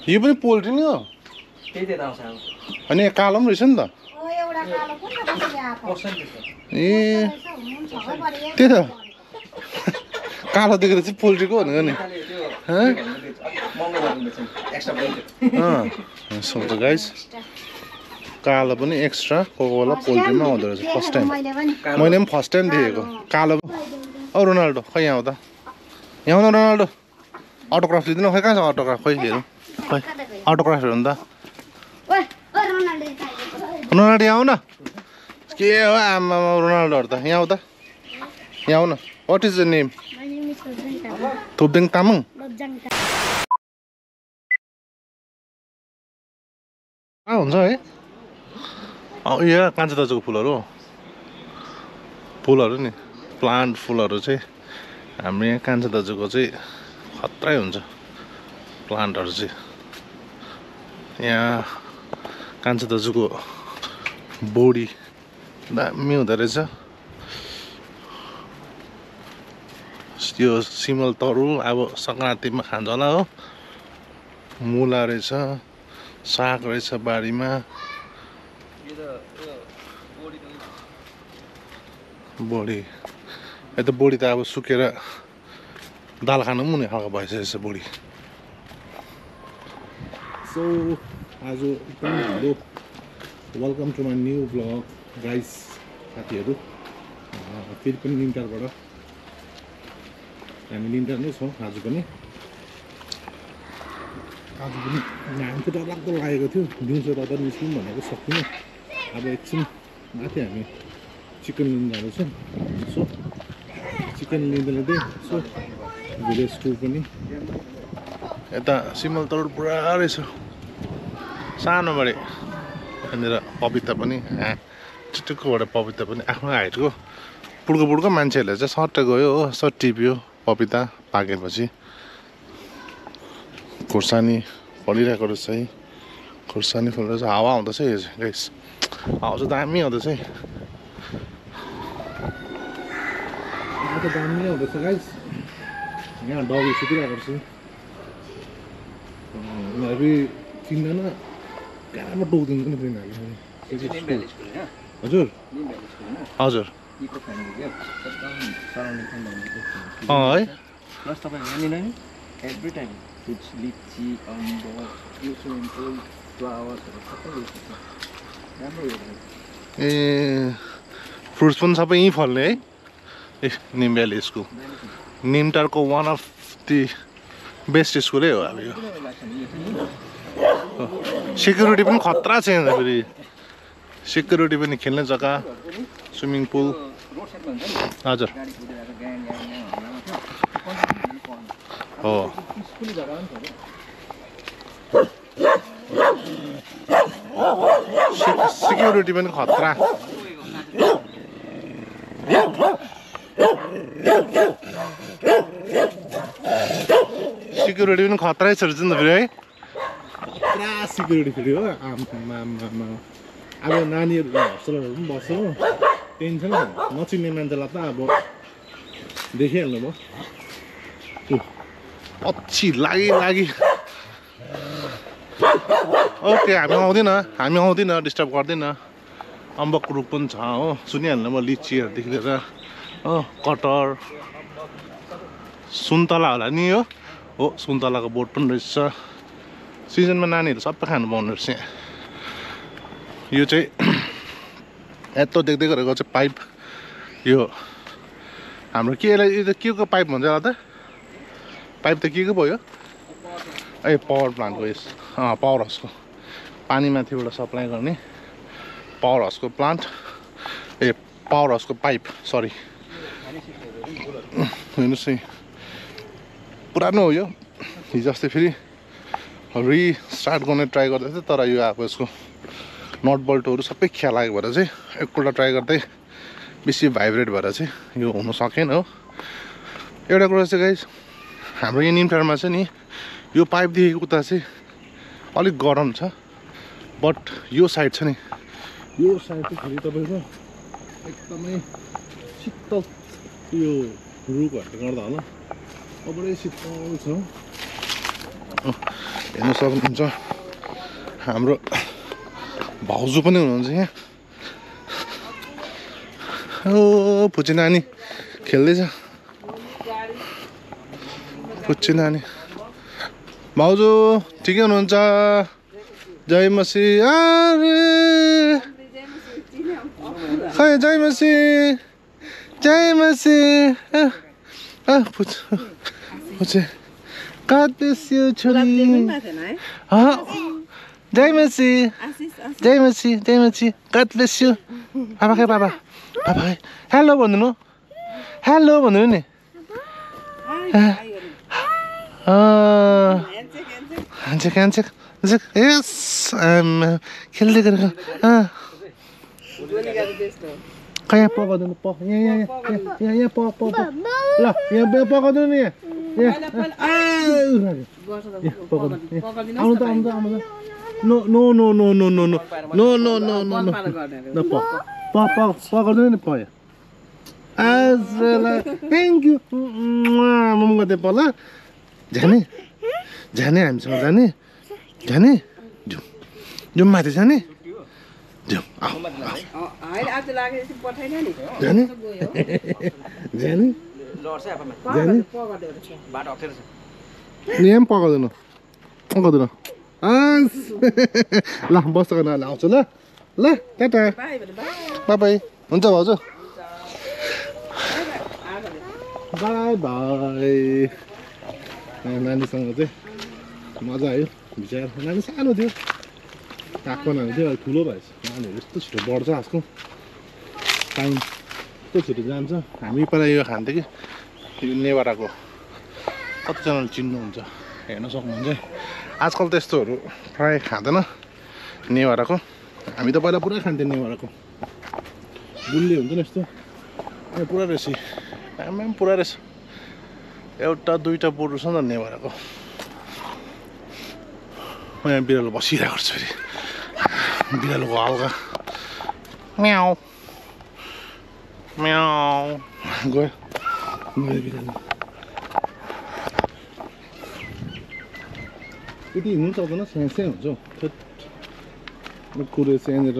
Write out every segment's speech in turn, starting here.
यो पनि पोल्ट्री नि हो अनि कालो पनि रहेछ नि त ए त्यही त कालो देखेर चाहिँ पोल्ट्रीको भनेको नि गाइस कालो पनि एक्स्ट्रा कोही बेला पोल्ट्रीमा आउँदो रहेछ फर्स्ट टाइम मैले पनि फर्स्ट टाइम देखेको कालो औ रोनाल्डो खै यहाँ आउँदा यहाँ आउँदा रोनाल्डो अटोग्राफ लिँदैन खै कहाँ छ अटोग्राफ खै हेरौँ खै अटोग्राफ हेरौँ त रोनाल्डो यहाँ आऊ न के हो आमा रोनाल्डोहरू त यहाँ आऊ त यहाँ आऊ न what is the name Thopdeng Tamang कहाँ हुन्छ है यहाँ कान्छा दाजुको फुलहरू नि प्लान्ट फुलहरू चाहिँ हाम्रो यहाँ कान्छा दाजुको चाहिँ खत्रै हुन्छ प्लान्टहरू चाहिँ यहाँ कान्छा दाजुको बोडी दामी हुँदो रहेछ यो सिमल तरुल अब सङ्क्रान्तिमा खान्छ होला हो मुला रहेछ साग रहेछ बारीमा बोडी यता बोडी त अब सुकेर दाल खानु पनि हुने खालको भइसकेछ बोडी सो आज एकदम हाम्रो welcome to my new vlog guys साथीहरू फेरि पनि निमटारबाट हामी निमटार नै छौँ आज पनि घाम चाहिँ डरलाग्दो लागेको थियो दिउँसो त निस्क्यौँ भनेको सकिनँ अब एकछिन माथि हामी चिकन लिनु जाँदैछौँ सो चिकन लिँदै सो भिलेज टुर पनि यता सिमल तरुल पुरा रहेछ सानो बडे यहाँनिर पपिता पनि चिटुक्कोबाट पपिता पनि आफ्नो हाइटको पुड्को मान्छेहरूले चाहिँ सट्ट गयो हो सट्ट टिप्यो पपिता पाकेपछि खुर्सानी फलिरहेको रहेछ है खुर्सानी फलिरहेछ हावा आउँदैछ है गाइस हावा चाहिँ दामी आउँदैछ है दामी आउँदैछ गाइस यहाँ डगी सुतिरहेको रहेछ उनीहरू चिन्दैन कहाँबाट टोकिदिन्छ नि तिनीहरूले हजुर हजुर है एभ्री टाइम फ्रुट्स लिची अम्बो यो स्विमिङ पुल फ्लावर्सहरू सबै राम्रो ए फ्रुट्स पनि सबै यहीँ फल्ने है ए निम भ्याली स्कुल निमटारको वान अफ दि बेस्ट स्कुलै हो अब यो सेक्युरिटी पनि खतरा छ यहाँ फेरि सेक्युरिटी पनि खेल्ने जग्गा स्विमिङ पुल हजुर हो सेक्युरिटी पनि खतरा सेक्युरिटी पनि खतरै छ नि त फेरि है खतरा सेक्युरिटी फेरि हो अब नानीहरू हस्टेलहरू पनि बस्छ हो टेन्सन नचिन्ने मान्छेलाई त अब देखिहाल्नु भयो पछि लागि ओके हामी आउँदिन डिस्टर्ब गर्दैन अम्बक रुख पनि छ हो सुनिहाल्नु म लिचीहरूदेखि लिएर हो कटहर सुन्तला होला नि हो सुन्तलाको बोट पनि रहेछ सिजनमा नानीहरू सबै खानु पाउनु रहेछ यो चाहिँ यत्रो देख्दै गरेको चाहिँ पाइप यो हाम्रो के यसलाई यो त के को पाइप भन्छ होला त पाइप त के को भयो ए पावर प्लान्टको यस पावर हाउसको पानी माथिबाट सप्लाई गर्ने पावर हाउसको प्लान्ट ए पावर हाउसको पाइप सरी हेर्नुहोस् है पुरानो हो यो हिजो अस्ति फेरि रिस्टार्ट गर्ने ट्राई गर्दै थियो तर यो अब यसको नट बोल्टहरू सबै ख्याल लागेको भएर चाहिँ एकपल्ट ट्राई गर्दै बेसी भाइब्रेट भएर चाहिँ यो हुनु सकेन हो एउटा कुरा चाहिँ गाइस हाम्रो यहाँ निमटारमा चाहिँ नि यो पाइपदेखि उता चाहिँ अलिक गरम छ बट यो साइड छ नि यो साइड चाहिँ फेरि तपाईँको एकदमै शीतल यो रुखहरूले गर्दा होला बडै शीतल छ हेर्न सक्नुहुन्छ हाम्रो भाउजू पनि हुनुहुन्छ यहाँ ओ पुच्ची नानी खेल्दैछ पुच्ची नानी भाउजू ठिकै हुनुहुन्छ जय मसी अरे खै जय मसी पुच्ची God bless you छोरी जय मसी God bless you पापा खै पापा खै हेलो भन्नु नि handshake yes खेल्दै गरेको खै यहाँ पकाउँदैन यहाँ पकाउँदैन ल यहाँ पकाउँदैन नि आउनु त नो पकाउँदैन नि पयो थ्याङ्क यू मम गर्दै प ल जाने हामीसँग जाने जाउँ माथि जाने जाउँ जाने यहाँ पनि पकाउँदैन ल बस्छ गर्न आउँछु ल टाटा बाई हुन्छ भाउजू बाई बाई नानीसँग चाहिँ मजा आयो विचार नानी सानो थियो आएको नानी थियो अहिले ठुलो भएछ नानीहरू यस्तो छिटो बढ्छ आजको टाइम यस्तो छिटो जान्छ हामी पहिला यो खान्थ्यो कि यो नेवाराको कतिजनाले चिन्नुहुन्छ हेर्न सक्नुहुन्छ आजकल त यस्तोहरू प्रायः खाँदैन नेवाराको हामी त पहिला पुरा खान्थ्यौँ नेवाराको गुल्ली हुन्छ नि यस्तो पुरा रहेछ आमा पनि पुरा रहेछ एउटा दुईटा बोट रहेछ नि त नेवाराको यहाँ बिरालो बसिरहेको छु फेरि बिरालोको हल्का म्याउ गयो बिरालो यति हिँड्नु सक्दैन स्यासै हुन्छ हौ कुरेछ यहाँनिर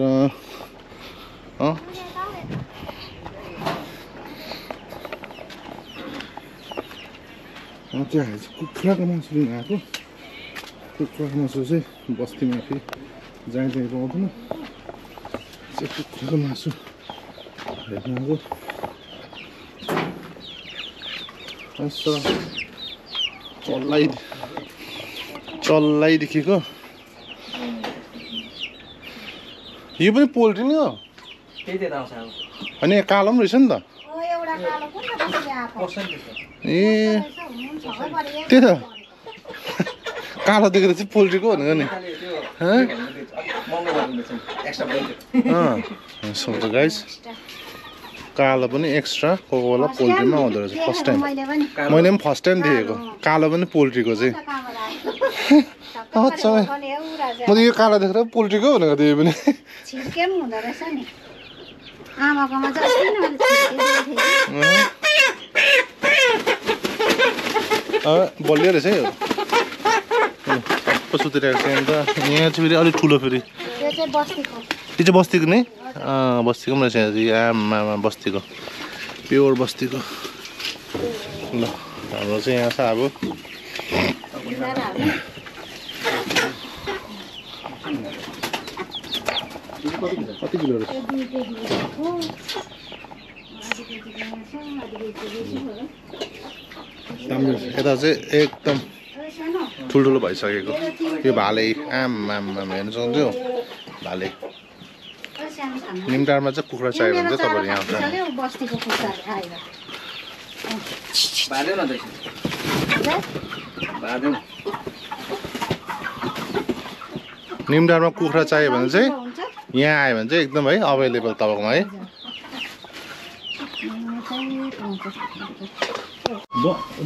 चाहिँ कुखुराको मासु लिन आएको कुखुराको मासु चाहिँ बस्तीमा फेरि जहीँ पाउँदैन कुखुराको मासु हेर्न आएको चल्लाइदेखिको यो पनि पोल्ट्री नै हो अनि कालो पनि रहेछ नि त ए त्यही त कालो देखेर चाहिँ पोल्ट्रीको भनेको नि गाइस कालो पनि एक्स्ट्रा कोही बेला पोल्ट्रीमा आउँदो रहेछ फर्स्ट टाइम मैले पनि फर्स्ट टाइम देखेको कालो पनि पोल्ट्रीको चाहिँ म त यो कालो देखेर पोल्ट्रीको भनेको थिएँ पनि बलियो रहेछ है यो सबै सुतिरहेको छ अन्त यहाँ चाहिँ फेरि अलिक ठुलो फेरि यो चाहिँ बस्तीको नै बस्तीको पनि रहेछ आमा बस्तीको प्योर बस्तीको ल हाम्रो चाहिँ यहाँ छ अब कति किलो रहेछ यता चाहिँ एकदम ठुल्ठुलो भइसकेको यो भाले आमा हेर्नु सक्नुहुन्थ्यो भाले निमटारमा चाहिँ कुखुरा चाहियो भने चाहिँ तपाईँहरू यहाँ निमटारमा कुखुरा चाहियो भने चाहिँ यहाँ आयो भने चाहिँ एकदम है अभाइलेबल तपाईँकोमा है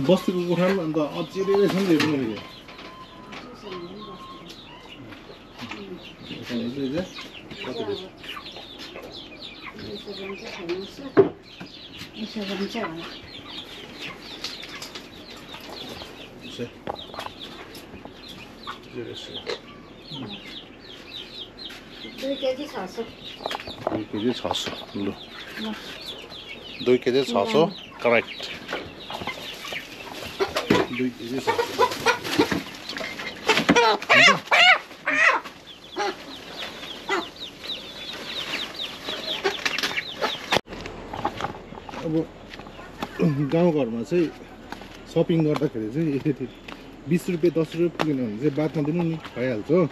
बस्तीको कुखुरा पनि अन्त अचिरै रहेछ नि यो पनि 2 केजी 600 2 केजी 600 लु 2 केजी 600 करेक्ट 2 केजी 600 अब गाउँघरमा चाहिँ सपिङ गर्दाखेरि चाहिँ यति 20 रुपियाँ 10 रुपियाँ पुगेन भने चाहिँ बादमा दिनु नि भइहाल्छ हो।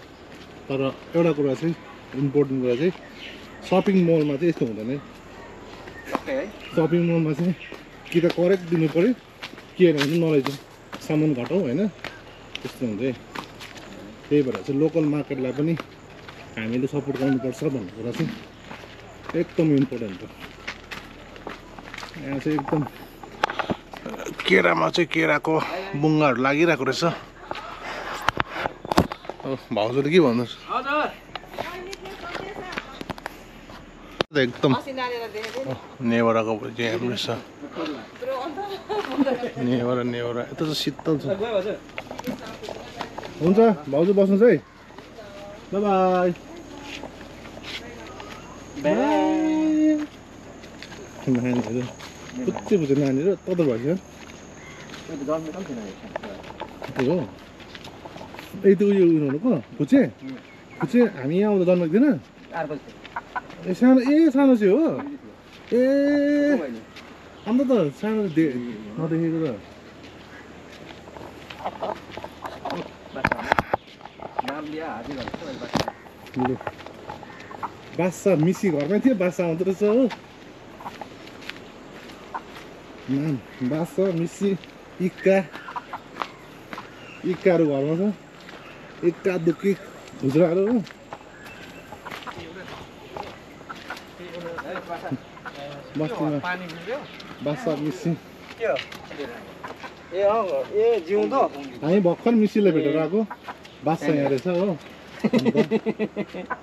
तर एउटा कुरा चाहिँ इम्पोर्टेन्ट कुरा चाहिँ सपिङ मलमा चाहिँ यस्तो हुँदैन है। सपिङ मलमा चाहिँ कि त करेक्ट दिनु पऱ्यो कि होइन भने नलैजाउँ सामान घटाउँ होइन त्यस्तो हुन्छ है। त्यही भएर चाहिँ लोकल मार्केटलाई पनि हामीले सपोर्ट गर्नुपर्छ भन्ने कुरा चाहिँ एकदम इम्पोर्टेन्ट हो। यहाँ चाहिँ एकदम केरामा चाहिँ केराको बुङ्गाहरू लागिरहेको रहेछ। भाउजूले के भन्नुहोस् एकदम नेवराको चाहिँ रहेछ नेवरा यता चाहिँ शीतल छ। हुन्छ भाउजू बस्नुहोस् है बाई नानीहरू पुच्चे पुच्चे नानीहरू तत भइसक्यो हो। यही त उयो हुनुको पुच्चे हामी यहाँ आउँदा जन्मेको थिएन सानो सानो चाहिँ हो ए अन्त त सानो नदेखेको त बासा मिसी घरमै थियो बासा आउँदो रहेछ हो। नाम बासा मिसी इक्काहरू घरमा छ इक्का दुक्की खुजुराहरू हो। बस्तीमा बासा मिसी हामी भर्खर मिसीलाई भेटेर आएको बासा यहाँ रहेछ हो।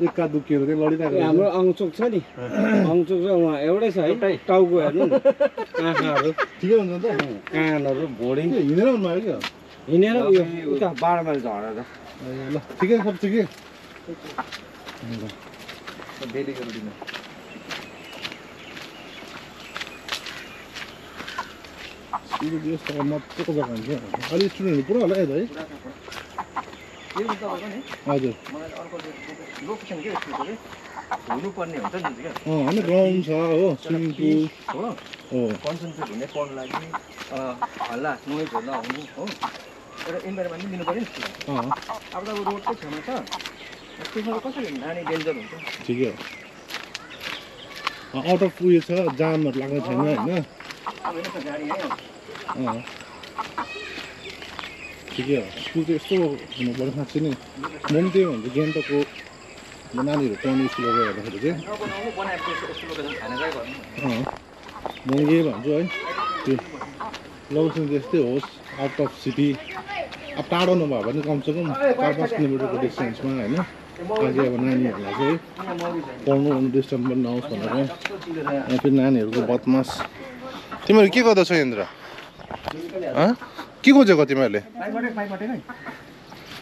इक्का दुक्कीहरू चाहिँ लडिरहेको हाम्रो आउँचोक छ नि आउँचोक छ उहाँ एउटै छ है टाउको हेर्नु आँखाहरू ठिकै हुन्छ त कानहरू भोडी हिँडेर आउनुभयो क्या हिँडेर उयो उता 12 माइल झरेर ल ठिकै सब ठिकै डेलीको रुटिन मजाको जग्गा हुन्छ अहिले स्टुडेन्टहरू पुरा होला है हजुर हुनुपर्ने हुन्छ नि क्या होइन ग्राउन्ड छ हो स्विमिङ पुल हो कन्सन्ट्रेट हुने पढ्नु लागि हल्ला नोइजहरू नहुनु हो एउटा इन्भाइरोमेन्ट पनि दिनु पऱ्यो नि अब त रोडकै छेउमा छ त्यसमा कसरी नानी डेन्जर हुन्छ ठिकै हो आउट अफ उयो छ जामहरू लाग्ने छैन होइन ठिकै हो स्कुल चाहिँ यस्तो हुनु पर्यो साँच्चै नै म पनि त्यही भन्छु गान्तोकको नानीहरू पढ्ने स्कुलमा गयो हेर्दाखेरि चाहिँ म यही भन्छु है त्यो लोकेसन चाहिँ यस्तै होस् आउट अफ सिटी अब टाढो नभयो भने कमसेकम 4-5 किलोमिटरको डिस्टेन्समा होइन अझै अब नानीहरूलाई चाहिँ पढ्नु ओर्नु डिस्टर्ब पनि नहोस् भनेर यहाँ फेरि नानीहरूको बदमास। तिमीहरू के गर्दैछौ इन्द्र के खोजेको तिमीहरूले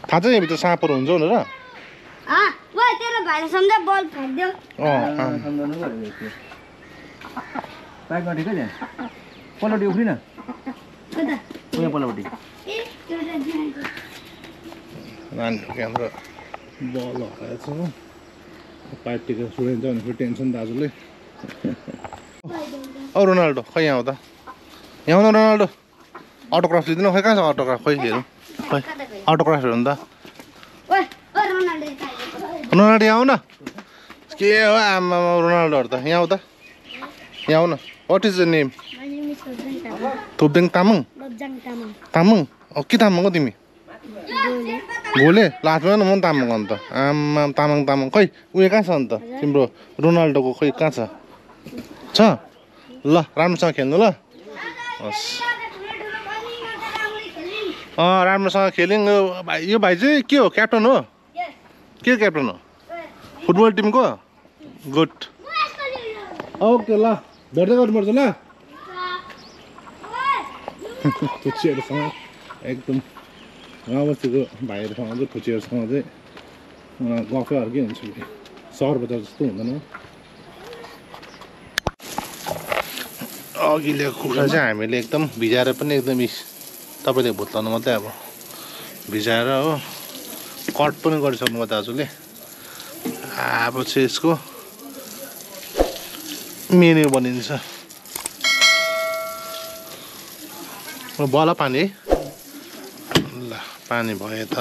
थाहा छ यहाँभित्र साँपहरू हुन्छ भनेर तेरो भाइले सम्झा बल फ्याँक्दियो पाइपपट्टि कहिले पल्लोपट्टि उफ्रिन यहाँ पल्लोपट्टि नानीहरूको यहाँनिर बल हराएछ हो पाइप टिकेर सुडाइन्छ भने फेरि टेन्सन दाजुले। औ रोनाल्डो खै यहाँ आउँदा यहाँ आउँदा रोनाल्डो अटोग्राफ लिँदैन खै कहाँ छ अटोग्राफ खै हेरौँ खै अटोग्राफ हेरौँ त रोनाल्डो यहाँ आऊ न के हो आमा रोनाल्डोहरू त यहाँ आऊ त यहाँ आऊ न what is the name Thopdeng Tamang Tamang के तामाङ हो तिमी गोले लास्टमा न म पनि तामाङ अन्त आमा तामाङ खै उयो कहाँ छ अन्त तिम्रो रोनाल्डोको खै कहाँ छ ल राम्रोसँग खेल्नु ल हस् राम्रोसँग खेल्यौँ यो भाइ चाहिँ के हो क्याप्टन हो के क्याप्टन हो फुटबल टिमको गुड ओके ल भेट्दै गर्नुपर्छ ल पुच्चीहरूसँग एकदम गाउँ बस्तीको भाइहरूसँग चाहिँ फुचीहरूसँग चाहिँ गफै अर्कै हुन्छ कि सहर बजार जस्तो हुँदैन। अघि ल्याएको कुखुरा चाहिँ हामीले एकदम भिजाएर पनि एकदम तपाईँले भुत्लाउनु मात्रै अब भिजाएर हो कट पनि गरिसक्नु भयो दाजुले। अब चाहिँ यसको मेन्यु बनिन्छ। बला पानी है ल पानी भयो त